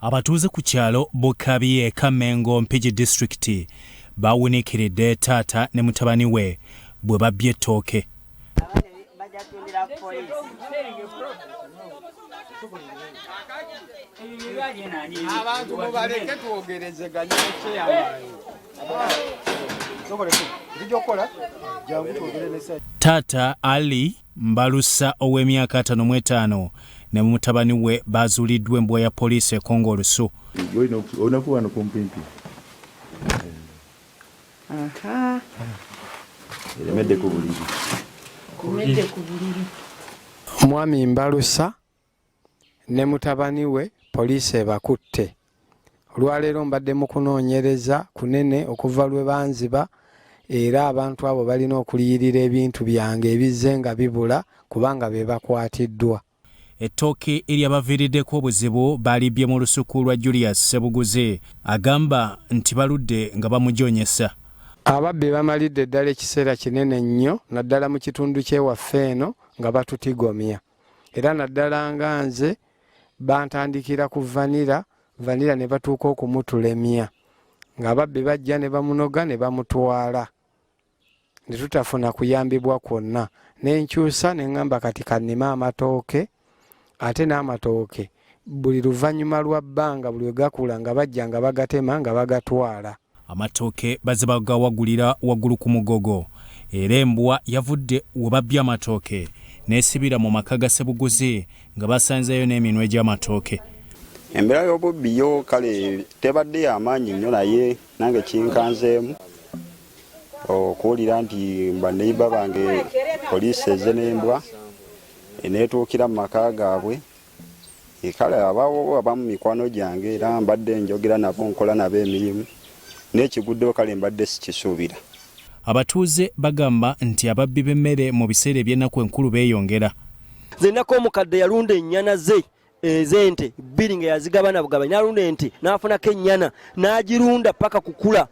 Abatuuze ku kyalo Bukabye, Kammengo, Mpigi disitulikiti bawuniikiridde taata ne mutabani we bwe babbye ettooke. Abantu mubaleke twogerezeganye. Taata Ali Mbalusa ow'emyaka 55 ne mutabani we baazuuliddwa embwa ya poliisi ekonga olusu. Olina wano kumpimpi. Eremedde ku buliri. Kumedde ku buliri. Mwami Mbalusa ne mutabani we poliisi ebakutte. Olwaleero mbadde mu kunoonyereza kunene okuva lwe banziba, era abantu abo balina okuliyirira ebintu byange ebizze nga bibula kubanga be bakwatiddwa. Ettooke eryabaviiriddeko obuzibu baalibbye mu lusuku lwa Julius Ssebuguzi agamba nti baludde nga bamujoonyesa. Ababbi bamalidde ddala ekiseera kinene nnyo naddala mu kitundu ky'ewaffe eno nga batutigomya, era naddala nga nze bantandikira ku vanira vanira ne batuuka okumutulemya ng'ababbi bajja ne bamunoga ne bamutwala ne tutafuna kuyambibwa kwonna. Ne nkyusa ne ŋŋamba kati kannime amatooke, ate n'amatooke buli luvannyuma lwa bbanga buli we gakula nga bajja nga bagatema nga bagatwala. Amatooke bazze bagawagulira waggulu ku mugogo era embwa yavudde we babbye amatooke n'esibira mu maka ga Ssebuguzi nga basanzeeyo n'eminwe gy'amatooke. Embeera y'obubbi yo kale tebadde y'amaanyi nnyo, naye nange kinkanzeemu okuwulira nti banneyiba bange poliisi ezze n'embwa eneetuukira mu maka gaabwe. Kale abawo abamu mikwano gyange era mbadde njogera nabo, nkola nabo emirimu, n'ekiguddewo kale mbadde sikisuubira. Abatuuze bagamba nti ababbi b'emmere mu biseera eby'ennaku enkulu beeyongera. Nze nako omukadde yalunda ennyana ze ez'ente bbiri nga yazigabana bugabanyi, n'alunda ente n'afunako ennyana n'agirunda paka kukula,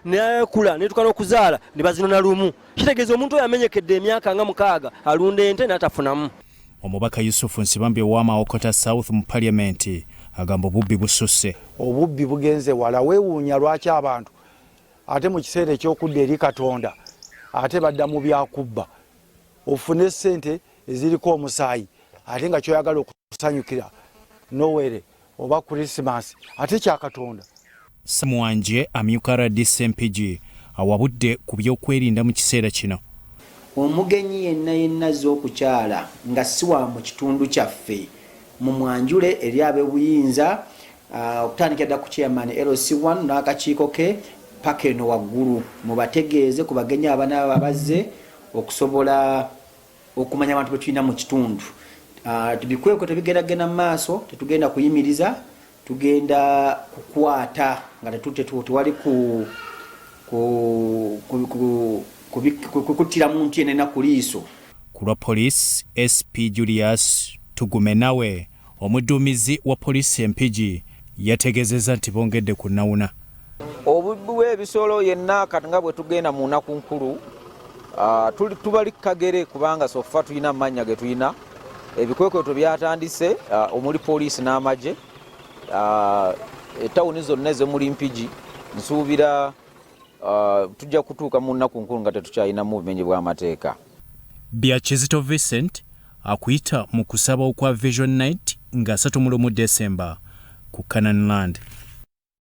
nekula netuka n'okuzaala ne bazinona lumu. Kitegeeza omuntu oyo amenyekedde emyaka nga 6 alunda ente n'atafunamu. Omubaka Yusufu Nsibambi owa Mawokota South mu Parliament agamba obubbi bususse. Obubbi bugenze wala, weewuunya lwaki abantu ate mu kiseera eky'okudda eri Katonda ate badda mu byakubba. Ofune ssente eziriko omusaayi ate nga kyoyagala okusanyukira Nowere oba Christmas ate kya Katonda. Mwanje amyuka rdc Mpigi awabudde ku by'okwerinda mu kiseera kino. Omugenyi yenna yenna azze okukyala nga si wa mu kitundu kyaffe mumwanjule eri ab'obuyinza okutandikira dda ku chairman LC1 n'akakiiko ke paka eno waggulu, mubategeeze ku bagenyi abanaaba bazze okusobola okumanya abantu betulina mu kitundu. Ebikwekweto bigendagenda mu maaso, tetugenda kuyimiriza, tugenda kukwata nga tewali kukuttira muntu yenna ku liiso. Ku lwa poliisi, SP Julius Tugumenawe omuduumizi wa poliisi e Mpigi yategeezezza nti bongedde ku nnawuna. Obubbi bw'ebisolo yenna kati nga bwe tugenda mu nnaku nkulu, tubali kagere kubanga sofa tulina amannya ge tulina. Ebikwekweto byatandise omuli poliisi n'amagye, etawuni zonna ez'omuli Mpigi. Nsuubira tujja kutuuka mu nnaku nkulu nga tetukyalinamu bumenyi bw'amateeka. Bya Kizito Vincent akuyita mu kusaba okwa Vision Night nga 31 December ku Canaan Land.